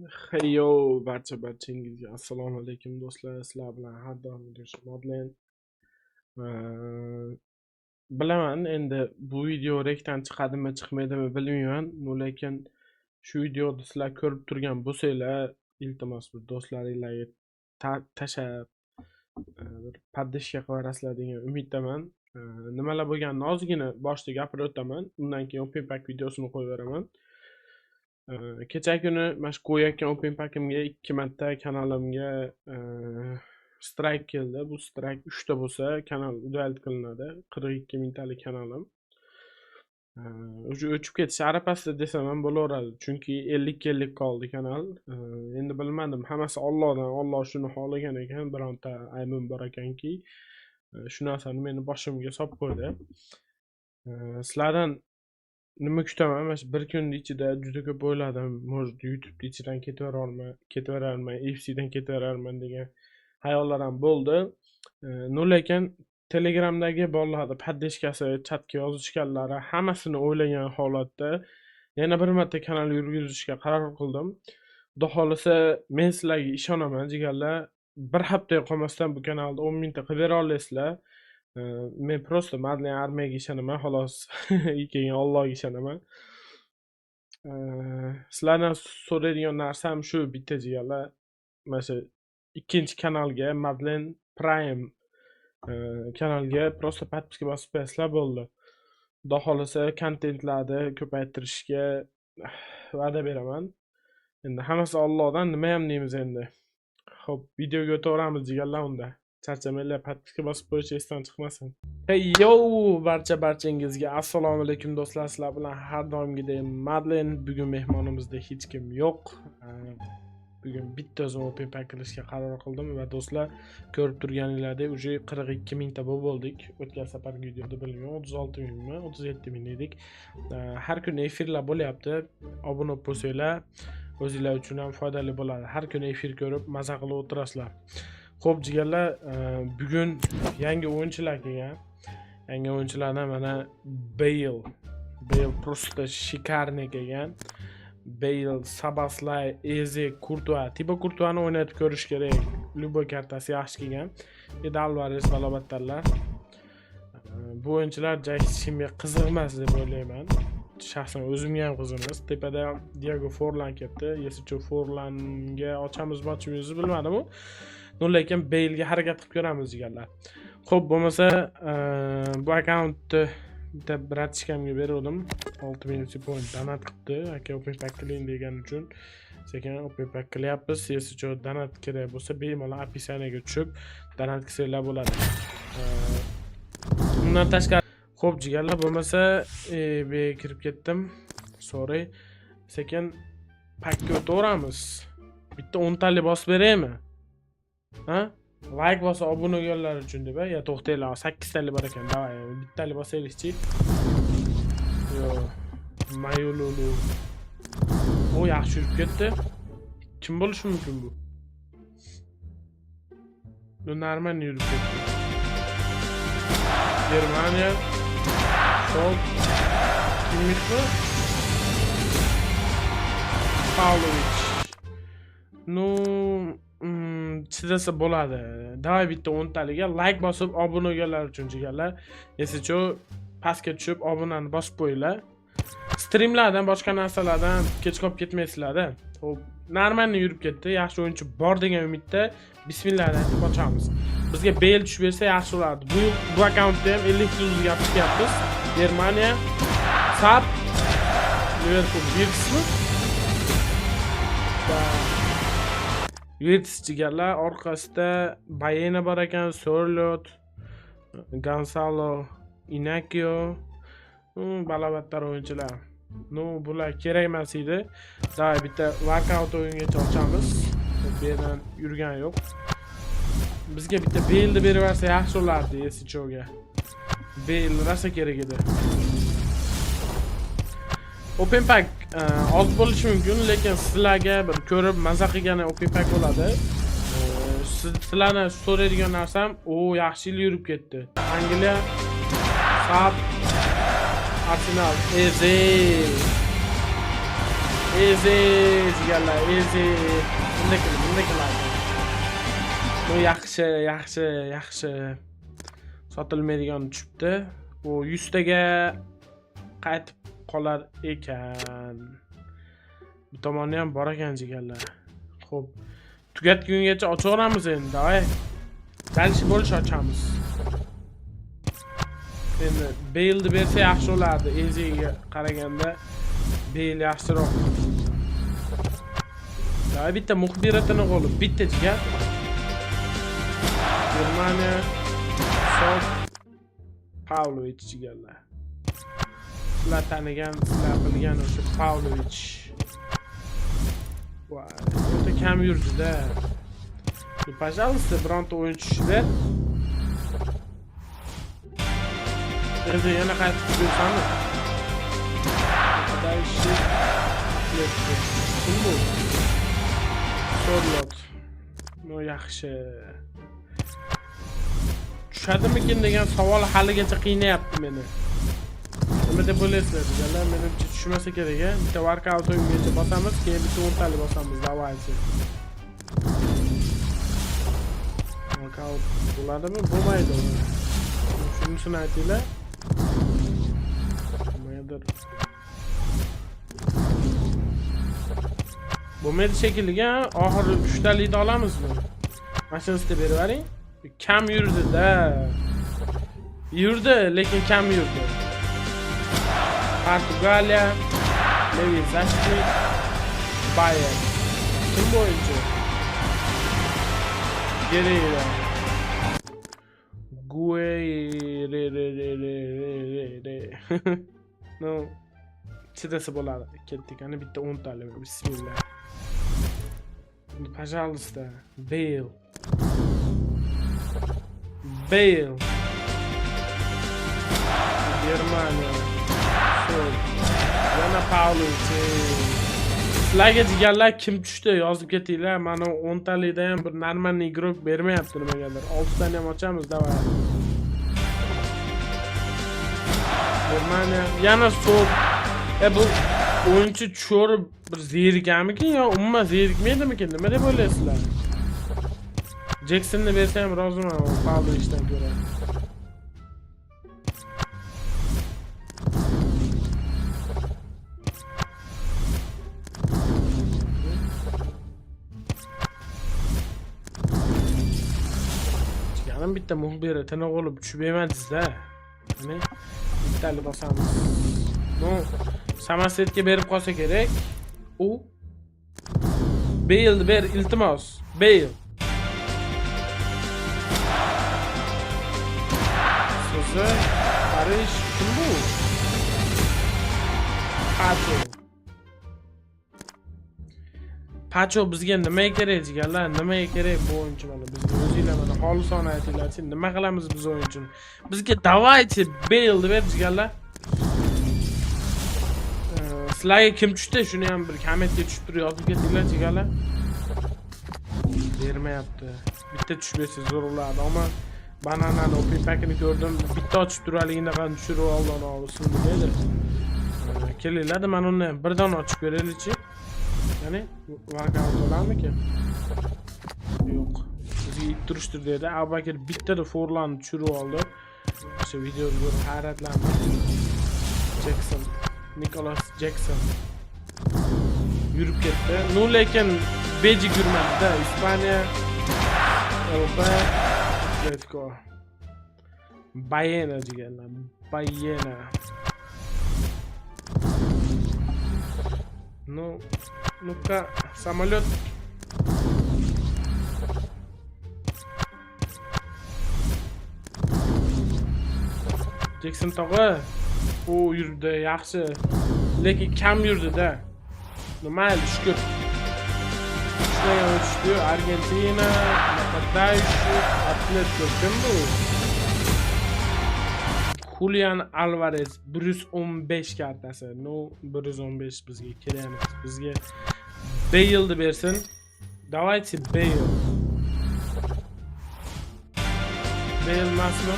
Heyo, barcha barchangizga assalomu alaykum, do'stlar. Sizlar bilan har doimgidek Madlen. Bilaman, endi bu video rekdan chiqadimi, chiqmaydimi, bilmayman. Lekin shu videoni sizlar ko'rib turgan bo'lsanglar, iltimos, bir do'stlaringlarga tashlab, bir поддержка qilib yuborasizlar degan umiddaman. Nimalar bo'lganini ozgina boshida gapirib o'taman. Undan keyin open pack videosini qo'yib beraman. Kecha kuni mana shu qo'yayotgan open packimga ikki marta kanalimga strike keldi. Bu strike uchta bo'lsa, kanal удалить qilinadi. 42 mingtalik kanalim. Уже o'chib ketish arafasida desam ham bo'laveradi. Chunki 50 50 qoldi kanal. Endi bilmadim, hammasi Allohdan, Alloh shuni xohlagan ekan, bironta aybim bor ekanki, shu narsani meni boshimga solib qo'ydi. Sizlardan nima kutaman? Mana shu bir kunni ichida juda ko'p o'yladim. Может, YouTube'ni ichidan ketaverarman, ketaverarman, FCdan ketaverarman degan xayollar ham bo'ldi. Но lekin Telegramdagi bolalarni поддержка si, chatga yozishganlari, hammasini o'ylagan holatda yana bir marta kanal yurgizishga qaror qildim. Xudo xohlasa, men sizlarga ishonaman, jigarlar. Bir haftaga qolmasdan bu kanalda 10 mingta qilib bera olasizlar. Men просто Madlen armiyaga ishonaman, xolos. Keyin Allohga ishonaman. Sizlardan so'raydigan narsam shu bitta, jigarlar. Mana shu ikkinchi kanalga, Madlen Prime kanalga просто подписка bosib qo'yasizlar, bo'ldi. Xudo xohlasa, kontentlarni ko'paytirishga va'da beraman. Endi hammasi Allohdan, nima ham deymiz endi. Xo'p, videoga o'taveramiz, jigarlar, unda. Charchamanglar, подписка bosib qo'yish esdan chiqmasin. Hey yo, barcha barchangizga assalomu alaykum, do'stlar. Sizlar bilan har doimgidek Madlen. Bugun mehmonimizda hech kim yo'q. Bugun bitta o'zim open pack qilishga qaror qildim va, do'stlar, ko'rib turganinglardek, уже 42 mingta bo'lib bo'ldik. O'tgan safargi videoda, bilmayman, 36 mingmi, 37 ming edik. Har kuni efirlar bo'lyapti. Obuna bo'lib qo'ysanglar, o'zinglar uchun ham foydali bo'ladi. Har kuni efir ko'rib, maza qilib o'tirasizlar. Xo'p, jigarlar, bugun yangi o'yinchilar kelgan. Yangi o'yinchilardan mana Bale. Bale просто шикарный kelgan. Bale, Soboslay, Eze, Kurtua. Tibo Kurtuani o'ynatib ko'rish kerak. Любой kartasi yaxshi kelgan. Endi Alvarez va battarlar. Bu o'yinchilar hech kimga qiziq emas deb o'ylayman. Shaxsan o'zimga ham qiziq emas. Tepada Diego Forlan ketdi. Если Forlanga ochamizmi, ochmaymizmi, bilmadim u. Но lekin Balega harakat qilib ko'ramiz, jigarlar. Xo'p, bo'lmasa, bu akkauntni bitta братишка mga beruvdim. 6000 point donat qilibdi. Aka, open pack qiling degan uchun sekin open pack qilyapmiz. Если что, donat kerak bo'lsa, bemalol описание ga tushib donat qilsanglar bo'ladi. Undan tashqari, xo'p, jigarlar, bo'lmasa, bu yerga kirib ketdim. Sorry. Sekin packka o'taveramiz. Bitta 10 talik bosib beraymi? Ha? Like bosib obuna bo'lganlar uchun deb, ya to'xtanglar, 8 talik bor ekan. Давай, bittalik bosaylikchi. Yo, Mayululu. O, yaxshi yurib ketdi. Kim bo'lishi mumkin bu? Bu нормально yurib ketdi. Germaniya. Sol. Kimmichmi? Pavlovich. Ну, chidasa bo'ladi. Давай bitta 10 taliga like bosib obuna bo'lganlar uchun, jigarlar. Если что, pastga tushib obunani bosib qo'yinglar. Strimlardan, boshqa narsalardan kech qolib ketmaysizlar-da. Xo'p, нормально yurib ketdi. Yaxshi o'yinchi bor degan umidda bismillah aytib ochamiz. Bizga Bale tushib bersa, yaxshi bo'lardi. Bu akkauntda ham 50 yuzga olib chiqyapmiz. Germaniya, Sap, Liverpool, Wirtzmi? Va Wirtz, jigarlar, orqasida Bayena bor ekan, Sörlot, Gonzalo, Inakio, balobattar o'yinchilar. Ну, bular kerak emas edi. Давай bitta walkout o'yingacha ochamiz. Bu yerdan yurgan yo'q. Bizga bitta Bale'ni berib yuborsa, yaxshi bo'lardi Esichoga. Bale rosa kerak edi. Open pack oz bo'lishi mumkin, lekin sizlarga bir ko'rib maza qilgani open pack bo'ladi. Sizlarni so'raydigan narsam, o, yaxshi yil yurib ketdi. Angliya, Sap, Arsenal, Eze. Easy, jigarlar, easy. Bunday qilib, bunday qiladi. Bu yaxshi, yaxshi, yaxshi. Sotilmaydigan tushibdi. Bu 100 taga qaytib qolar ekan. Bu tomoni ham bor ekan, jigarlar. Xo'p, tugatgungacha ochaveramiz endi, давай. Дальше больше ochamiz. Endi Bale'ni bersa yaxshi bo'lardi. Easyga qaraganda Bale yaxshiroq. Давай bitta muxbiratini qo'lib, bitta, jigar. Germaniya, Sof, Pavlovich, jigarlar. Sizlar tanigan, sizlar bilgan o'sha Pavlovich. Voy, o'ta kam yurdi-da. Ну, пожалуйста, bironta o'yinchi tushib ber. Endi yana qaytib tushib bersami? Дальше. Kim bu? Sorlot. Ну, yaxshi. Tushadimikin degan savol haligacha qiynayapti meni. Nima deb o'ylaysizlar, jigarlar? Menimcha tushmasa kerak, a? Bitta workout o'yingacha bosamiz, keyin bitta o'ntalik bosamiz, давайте. Workout bo'ladimi? Bo'lmaydi. Shunisini aytinglar. Nimadir bo'lmaydi shekilli, a? Oxiri uchtalikni olamizmi? Mashinasida berib yuboring. Kam yurdi-da. Yurdi, lekin kam yurdi. Portugaliya, левый защитник, Bayern. Kim bu o'yinchi? Guerreiro. Guerreiro. Ну, chidasa bo'ladi. Ketdik. Ana bitta o'ntalik. Bismillah. Пожалуйста, Bale. Bale. Germaniya. Sol. Yana Pavlovich. Sizlarga, jigarlar, kim tushdi? Yozib ketinglar. Mana o'ntalikda ham bir нормальный игрок bermayapti nimagadir. Oltitani ham ochamiz, давай. Germaniya. Yana So'p. E, bu o'yinchi tushirib bir zerikamikin yo umuman zerikmaydimikin? Nima deb o'ylaysizlar? Jeksonni bersa ham roziman Pavlovichdan ko'ra. Jigarim, bitta muxbiri tiniq olib tushib bermadingiz-da. Qani, bittali bosamiz. Ну, самоцвет ga berib qolsa kerak. U Bale ber, iltimos. Bale. So'zi Parij, kim bu? Pacho. Pacho bizga nimaga kerak, jigarlar? Nimaga kerak bu o'yinchi mana bizga? O'zinglar mana xolisona aytinglarchi, nima qilamiz biz o'yinchini? Bizga давайте Bale deb ber, jigarlar. Sizlarga kim tushdi? Shuni ham bir kommentga tushib turib yozib ketinglar, jigarlar. Bermayapti. Bitta tushib bersa zo'r bo'lardi, ammo bananani open packini ko'rdim. Bitta ochib turganligini qani tushirib oldi anavi dedi. Kelinglar, mana uni birdan ochib ko'raylikchi. Ya'ni workout bo'larmikin? Yo'q. Bizga it turishtir dedi. Abubakir bittada Forlanni tushirib oldi. O'sha videoni ko'rib hayratlandim. Jackson, Nicholas Jackson yurib ketdi. Ну, lekin bejik yurmadi-da. Ispaniya, LB, Atletico. Baena, jigarlar. Baena. Ну, ну-ка, самолет. Jekson tog'a, u yurdi, yaxshi. Lekin kam yurdi-da. Mayli, shukur. Tushmagan tushdi. Argentina, нападающий, Atletico, kim bu? Julian Alvarez 115 kartasi. Ну, 115 bizga kerak emas. Bizga Bale'ni bersin. Давайте Bale. Bale emasmi?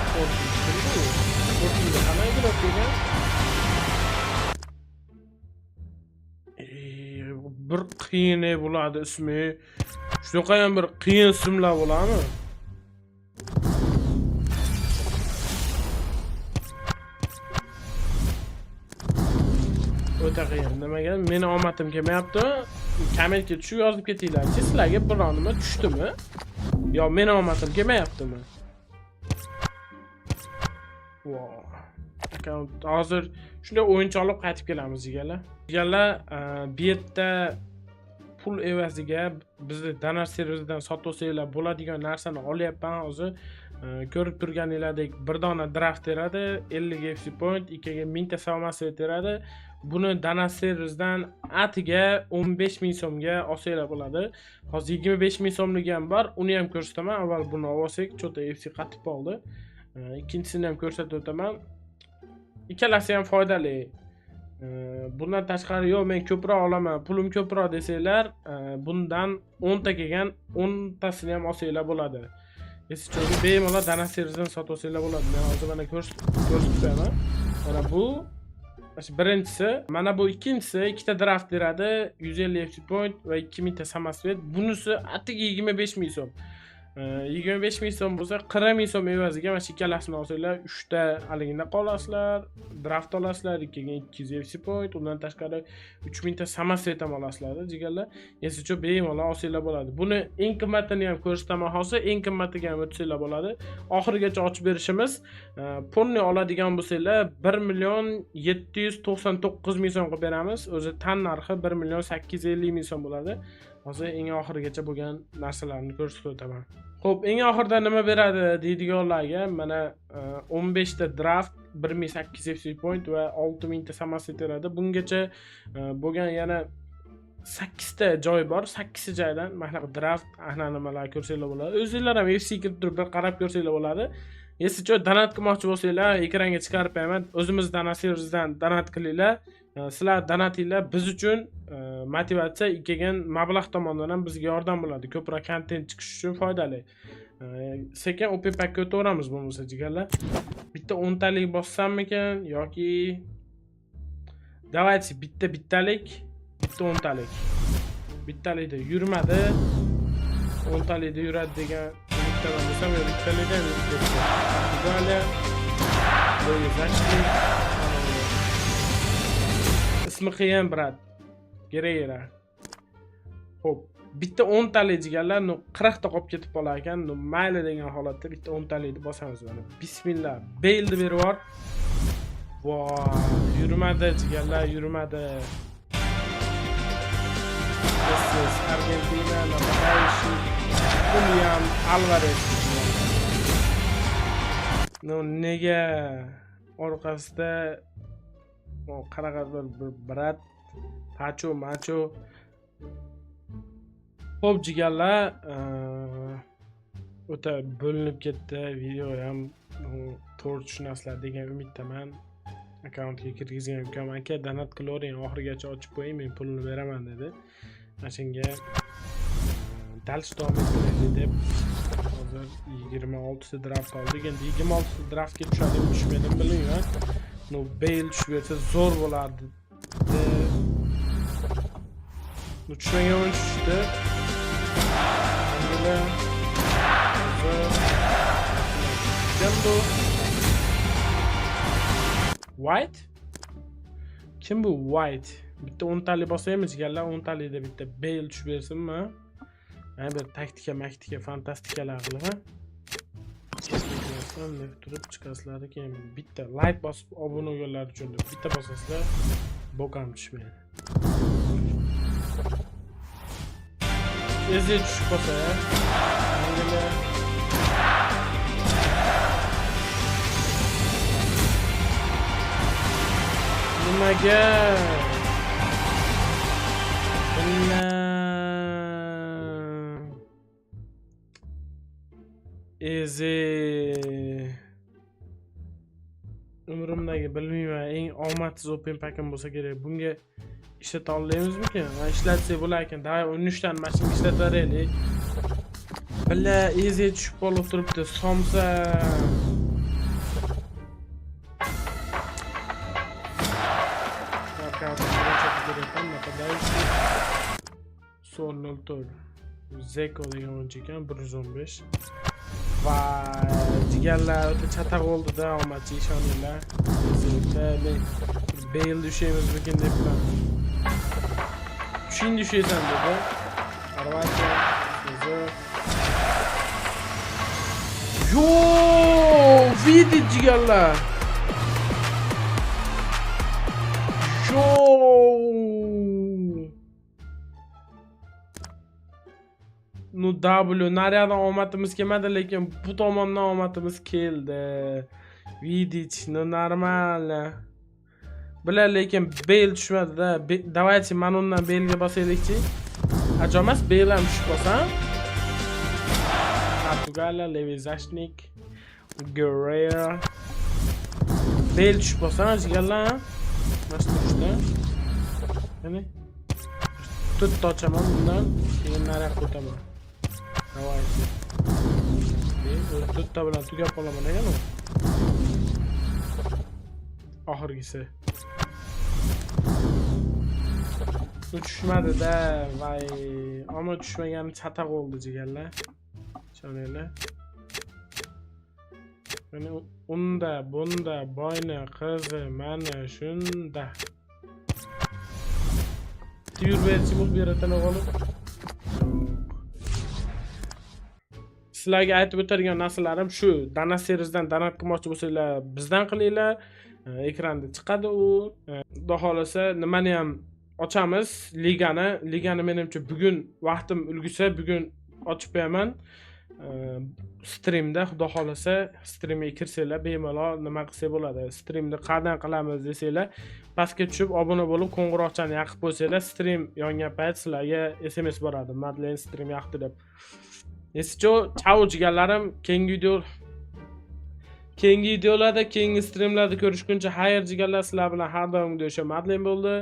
Sporting. Kim bu? Sportingda qanday игрок kelgan? Bir qiyin bo'ladi ismi. Shunaqa ham bir qiyin ismlar bo'ladimi? O'ta qiyin. Nimaga? Meni omadim kelmayapti. Kommentga tushib yozib ketinglarchi, sizlarga biron nima tushdimi? Yo meni omadim kelmayaptimi? Wow. Akkaunt hozir shunday o'yinchi olib qaytib kelamiz, jigarlar. Jigarlar, bu yerda pul evaziga bizni donat servisidan sotib olsanglar bo'ladigan narsani olyapman hozir. Ko'rib turganinglardek, bir dona draft beradi, 50 FC point, ikkiga 1000 ta самоцвет beradi. Buni donat servisidan atiga 15 ming so'mga olsanglar bo'ladi. Hozir 25 ming so'mligi ham bor, uni ham ko'rsataman. Avval buni olsak, чё-то FC qatib qoldi. Ikkinchisini ham ko'rsatib o'taman. Ikkalasi ham foydali. Bundan tashqari, yo'q, men ko'proq olaman, pulim ko'proq desanglar, bundan 10 ta kelgan, 10 tasini ham olsanglar bo'ladi. Esichog'i bemalol donat servisidan sotib olsanglar bo'ladi. Men hozir mana ko'rsatib qo'yaman. Mana bu shu birinchisi, mana bu ikkinchisi, ikkita draft beradi, 150 FC point va 2000 ta самоцвет. Bunisi atigi 25 ming so'm. 25 ming so'm bo'lsa, 40 ming so'm evaziga mana shu ikkalasini olsanglar, 3 ta haligini qolasizlar, draft olasizlar, keyin 200 FC point, undan tashqari 3000 ta самоцвет ham olasizlar, jigarlar. Esicho bemalol olsanglar bo'ladi. Buni eng qimmatini ham ko'rsataman hozir, eng qimmatiga ham o'tsanglar bo'ladi. Oxirigacha ochib berishimiz, полный oladigan bo'lsanglar 1 million 799 ming so'm qilib beramiz. O'zi tan narxi 1 million 850 ming so'm bo'ladi. Hozir eng oxirigacha bo'lgan narsalarni ko'rsatib o'taman. Xo'p, eng oxirida nima beradi deydiganlarga mana 15 ta draft, 1800 FC point va 6000 ta самоцвет beradi. Bungacha bo'lgan yana 8 ta joy bor. 8 ta joydan mana shunaqa draft, ana nimalar ko'rsanglar bo'ladi. O'zinglar ham FC kirib turib bir qarab ko'rsanglar bo'ladi. Если что, donat qilmoqchi bo'lsanglar, ekranga chiqarib qo'yaman. O'zimiz donat servisidan donat qilinglar. Sizlar donatinglar biz uchun motivatsiya, kelgan mablag' tomonidan ham bizga yordam bo'ladi. Ko'proq kontent chiqish uchun foydali. Sekin OP packka o'taveramiz bo'lmasa, jigarlar. Bitta 10 talik bossammikan yoki давайте bitta bittalik, bitta 10 talik. Bittalikda yurmadi. 10 talikda yuradi degan umiddaman desam, yo'q, bittalikda ham yurib ketdi. Далее. Защитник. Ismi qiyin, брат. Gereyra. Xo'p, bitta 10 talik, jigarlar, ну 40 ta qolib ketib qolar ekan, ну mayli degan holatda bitta 10 talikni bosamiz mana. Bismillah. Beylni berib yubor. Voy, yurmadi, jigarlar, yurmadi. This Argentina нападающий Julian Alvarez. Ну nega orqasida o qanaqadir bir брат pacho macho. Xo'p, jigarlar, o'ta bo'linib ketdi video ham, to'g'ri tushunasizlar degan umiddaman. Akkauntga kirgizgan ukam, "Aka, donat qilavering, oxirigacha ochib qo'ying, men pulini beraman", dedi. Mana shunga дальше davom ettiraylik deb hozir 26 ta draft oldik. Endi 26 ta draftga tushadimi, tushmaydimi, bilmayman. Ну Beyl tushib bersa zo'r bo'lardi. Ну tushmagan o'yinchi tushdi. Angela. Hozir kim bu? White? Kim bu White? Bitta 10 talik bosaymi, jigarlar? 10 talikda bitta Beyl tushib bersinmi? Mana bir taktika, maktika, fantastikalar qilib, ha? Deb turib chiqasizlar, keyin bitta layk bosib obuna bo'lganlar uchun deb bitta bosasizlar, bok ham tushmaydi. Ezi tushib qolsa, Angela. Nimaga? Billa. Ezi. Umrimdagi, bilmayman, eng omadsiz open packim bo'lsa kerak. Bunga ishlata olmaymizmikin? Ha, ishlatsak bo'lar ekan. Давай 13 tani mashina ishlataveraylik. Billa, ezi tushib qolib turibdi. Somsa. Нападающий. Sol 04. Zeko degan o'yinchi ekan, 115. Voy, jigarlar, o'ta chataq bo'ldi-da, omadchi, ishoninglar. Zeka, men Bale ushaymizmikin debman. Tushingda ushaysan dedi. Xorvatiya, o'zi. Yo, Vidic, jigarlar. Yo. Ну, W nariyoqdan omadimiz kelmadi, lekin bu tomondan omadimiz keldi. Vidic, ну нормально. Bular lekin Bale tushmadi-da. Давайте mana undan Bale'ga bosaylikchi. Ajob emas, Bale ham tushib qolsa. Portugaliya, левый защитник, Guerrero. Bale tushib qolsa, jigarlar. Mana shu turishda. Ya'ni to'rtta ochaman bundan, keyin nariyoqqa o'taman. Давайте. O'zi to'rtta bilan tugab qolaman ekan u. Oxirgisi. U tushmadi-da, voy. Ammo tushmagani chataq bo'ldi, jigarlar. Ishoninglar. Mana unda, bunda, boyni qizi mana shunda. Yurberchi beratan o'g'lim. Yo'q. Sizlarga aytib o'tadigan narsalarim shu. Donat servisdan donat qilmoqchi bo'lsanglar, bizdan qilinglar. Ekranda chiqadi u. Xudo xohlasa, nimani ham ochamiz, ligani. Ligani menimcha bugun vaqtim ulgursa, bugun ochib qo'yaman. Streamda, xudo xohlasa, streamga kirsanglar, bemalol nima qilsak bo'ladi. Streamni qanday qilamiz desanglar, pastga tushib obuna bo'lib, qo'ng'iroqchani yoqib qo'ysanglar, stream yongan payt sizlarga SMS boradi. Madlen stream yoqdi deb. Neyse, chao, jigarlarim, keyingi videolarda, keyingi streamlarda ko'rishguncha xayr, jigarlar. Sizlar bilan har doimgidek o'sha Madlen bo'ldi.